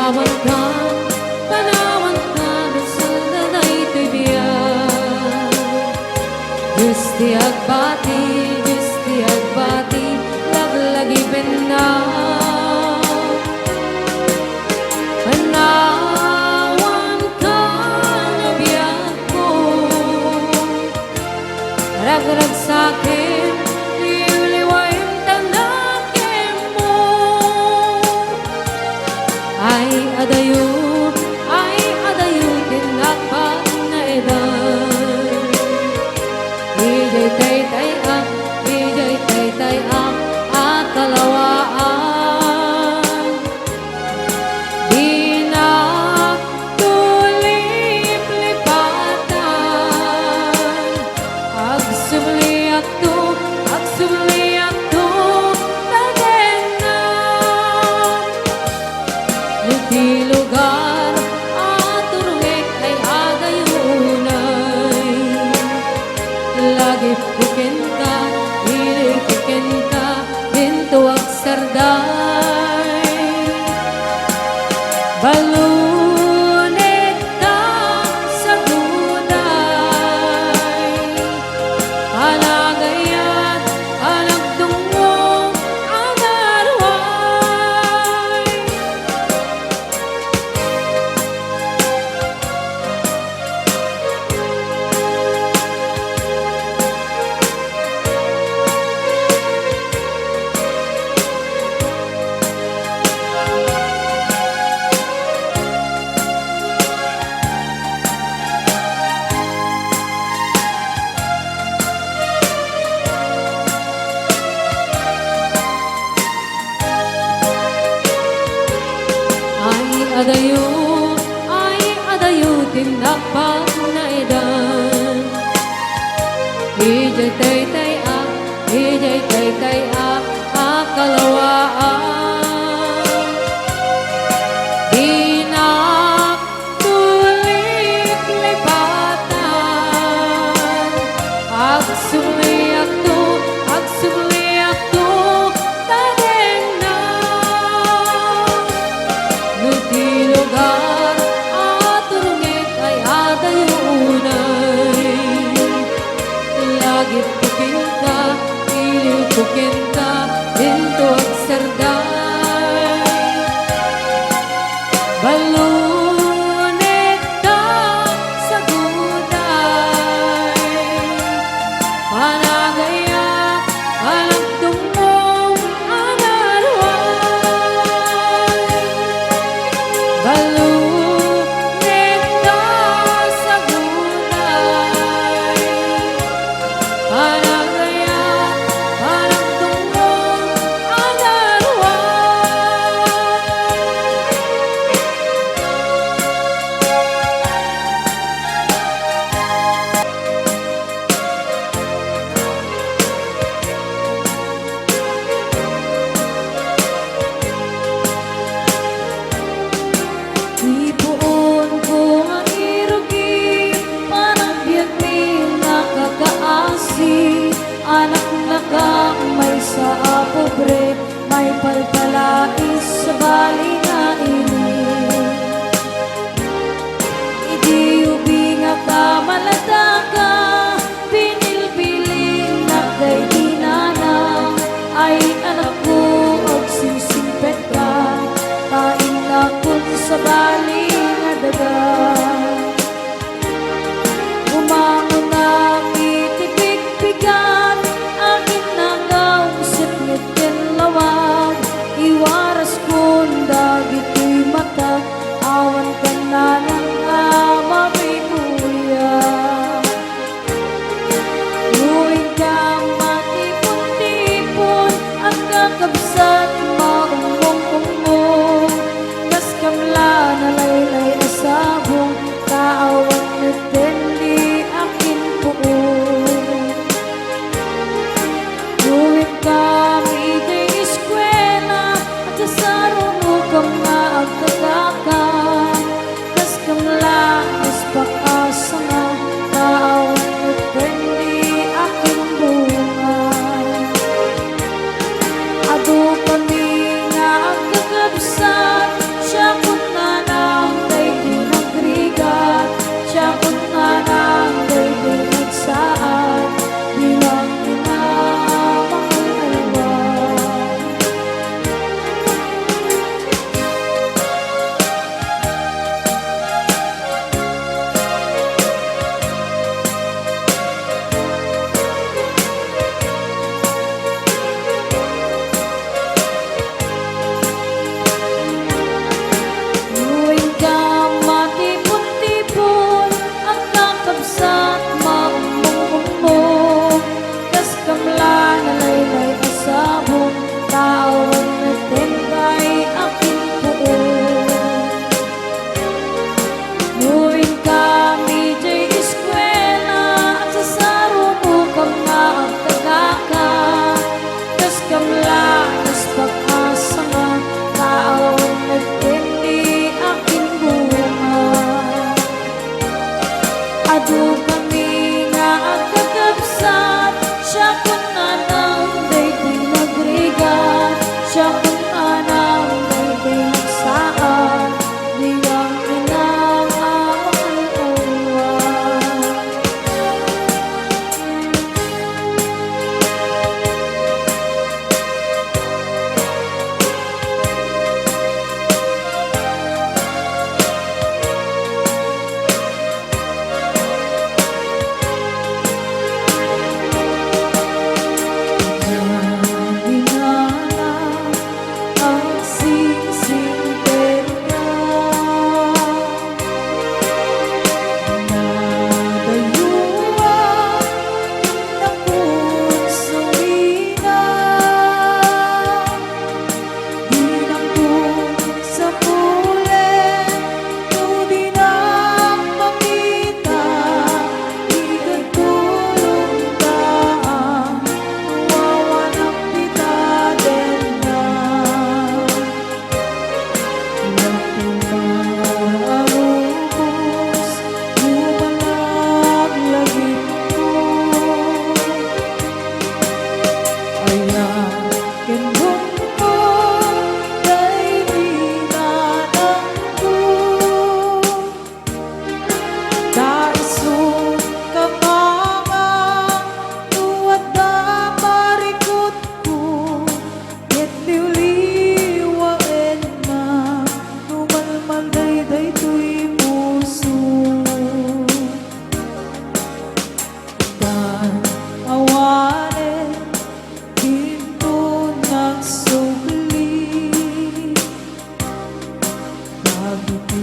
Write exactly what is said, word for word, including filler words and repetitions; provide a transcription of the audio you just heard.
Panawanka, panawanka, dasal daytoy biag. Dios ti agbati, Dios ti agbati, laglagipennak. Panawanka, no biagko. Ragragsakem, liwliwaem, ta nakem mo. Ay adayo, ay adayo, ti nagpagnaedan. Idiay taytay-ak, idiay taytay-ak a kalawaan. Dinak tuliplipatan. Agsubliakto, agsubliakto, tagennak. No ti lugar a turungek ay adayo unay. Lagipko kenka, ilikko kenka, dinto agsarday. Balunekta saguday. Panagayat, panagdungngong, anaruay. Ay adayo, ay adayo, ti nagpagnaedan. Idiay taytay-ak, idiay taytay-ak a kalawaan. Dinak tuliplipatan. Agsubliakto, agsubliakto, tagennak. No ti lugar a turungek ay adayo unay. Lagipko kenka, iliwko kenka, dinto agsarday. Balunekta saguday. Panagayat, panagdungngong, anaruay. Balunekta saguday. Panagayat, panagdungngong, anaruay. Ti puonko nga irugi, panagbiagmi nakakaasi, anaknakak maysa a pobre, maipalpalais sabali nga ini. Idi ubing a kamaladaka, binilbilinnak daydi nanang, ay anakko, agsisimpet ka, ta innakon sabali nga daga. Umangonak iti pigpigan, aginnagaw sipnget ken lawag, iwaraskon da Para a lubos, lumalag lagipko. Aya, ken bungko, daydi nanangko. Ta isu, Kapama, no adda parikutko, ket liwliwaenna, no malmalday daytoy puso. Tan awanen dinto nagsubli. Dagiti